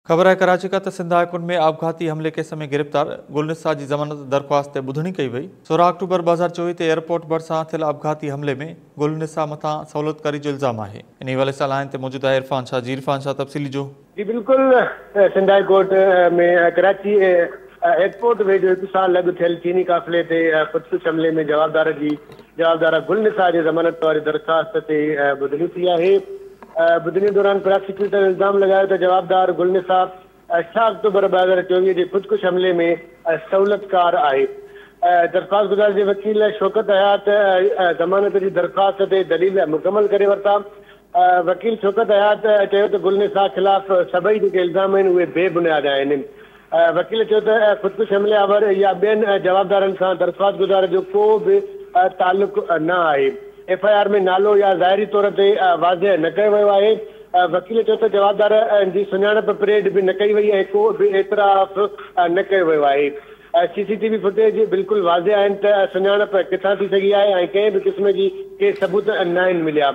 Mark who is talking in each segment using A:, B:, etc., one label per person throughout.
A: خبر آهي ڪراچي کان ته سنڌ هاء ڪورٽ ۾ آپگهاتي حملي ڪيس ۾ گرفتار گل نساء جي ضمانت درخواست تي ٻڌڻي ڪئي وئي. 16 آڪٽوبر 2024 تي ايئرپورٽ ڀرسان ٿيل آپگهاتي حملي ۾ گل نساء مٿان سهولتڪاري جو الزام آهي. انهي حوالي سان لائين تي موجود آهي عرفان شاهه جي عرفان شاهه تفصيلي جو.
B: جي بلڪل Sindh high court ۾ Karachi airport ويجهو هڪ سال اڳ ٿيل چيني قافلي تي خودڪش حملي ۾ جوابدار جي جوابدار گل نساء جي ضمانت واري درخواست تي ٻڌڻي ٿي آهي. ٻڌڻي دوران پراسيڪيوٽر الزام لڳايو ته جوابدار گل نثار 6 آڪٽوبر 2024 جي خودڪش حملي ۾ سهولتڪار آهي. درخواستگذار جي وڪيل شوڪت حيات ضمانت جي درخواست تي دليل مڪمل ڪري ورتا. وڪيل شوڪت حيات چيو ته گل نثار خلاف سڀئي جيڪي الزام آهن اهي بي بنياد آهن. وڪيل چيو ته خودڪش حملي آور يا ٻين جوابدارن سان درخواستگذار جو ڪو به تعلق نه آهي، ايف I R ۾ نالو يا ظاهري طور تي واضح نه ڪيو ويو آهي. وڪيل چيو ته جوابدار جي سڃاڻپ پريڊ به نه ڪئي وئي ۽ ڪو به اعتراف نه ڪيو ويو آهي. سي سي ٽي وي فوٽيج بلڪل واضح آهن ته سڃاڻپ ڪٿان ٿي سگهي آهي ۽ ڪنهن به قسم جي ڪي ثبوت ناهن مليا.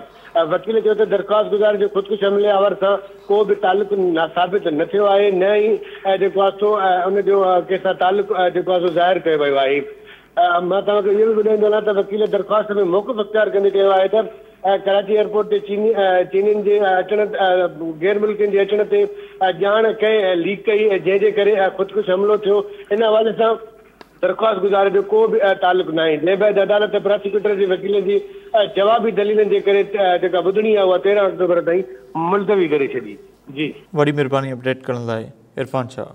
B: وڪيل چيو ته درخواستگذار جو خودڪش حملي آور سان ڪو به تعلق ثابت نه ٿيو آهي نه ئي جيڪو آهي سو ان جو ڪنهن سان تعلق جيڪو آهي سو ظاهر ڪيو ويو آهي. مان توهان کي اهو به ٻڌائيندو هلان ته وڪيل درخواست ۾ موقف اختيار ڪندي چيو آهي ته ڪراچي ايئرپورٽ تي چيني چينين جي اچڻ غير ملڪين جي اچڻ تي ڄاڻ ڪنهن ليڪ ڪئي جنهن جي ڪري خودڪش حملو ٿيو ان حوالي سان درخواستگذار جو ڪو به تعلق ناهي، جنهن بعد عدالت پراسيڪيوٽر جي وڪيلن جي جوابي دليلن جي ڪري جيڪا ٻڌڻي آهي اها 13 آڪٽوبر تائين ملتوي ڪري ڇڏي. جي.
A: وڏي مھرباني اپڊيٽ ڪرڻ لاء عرفان شاھ.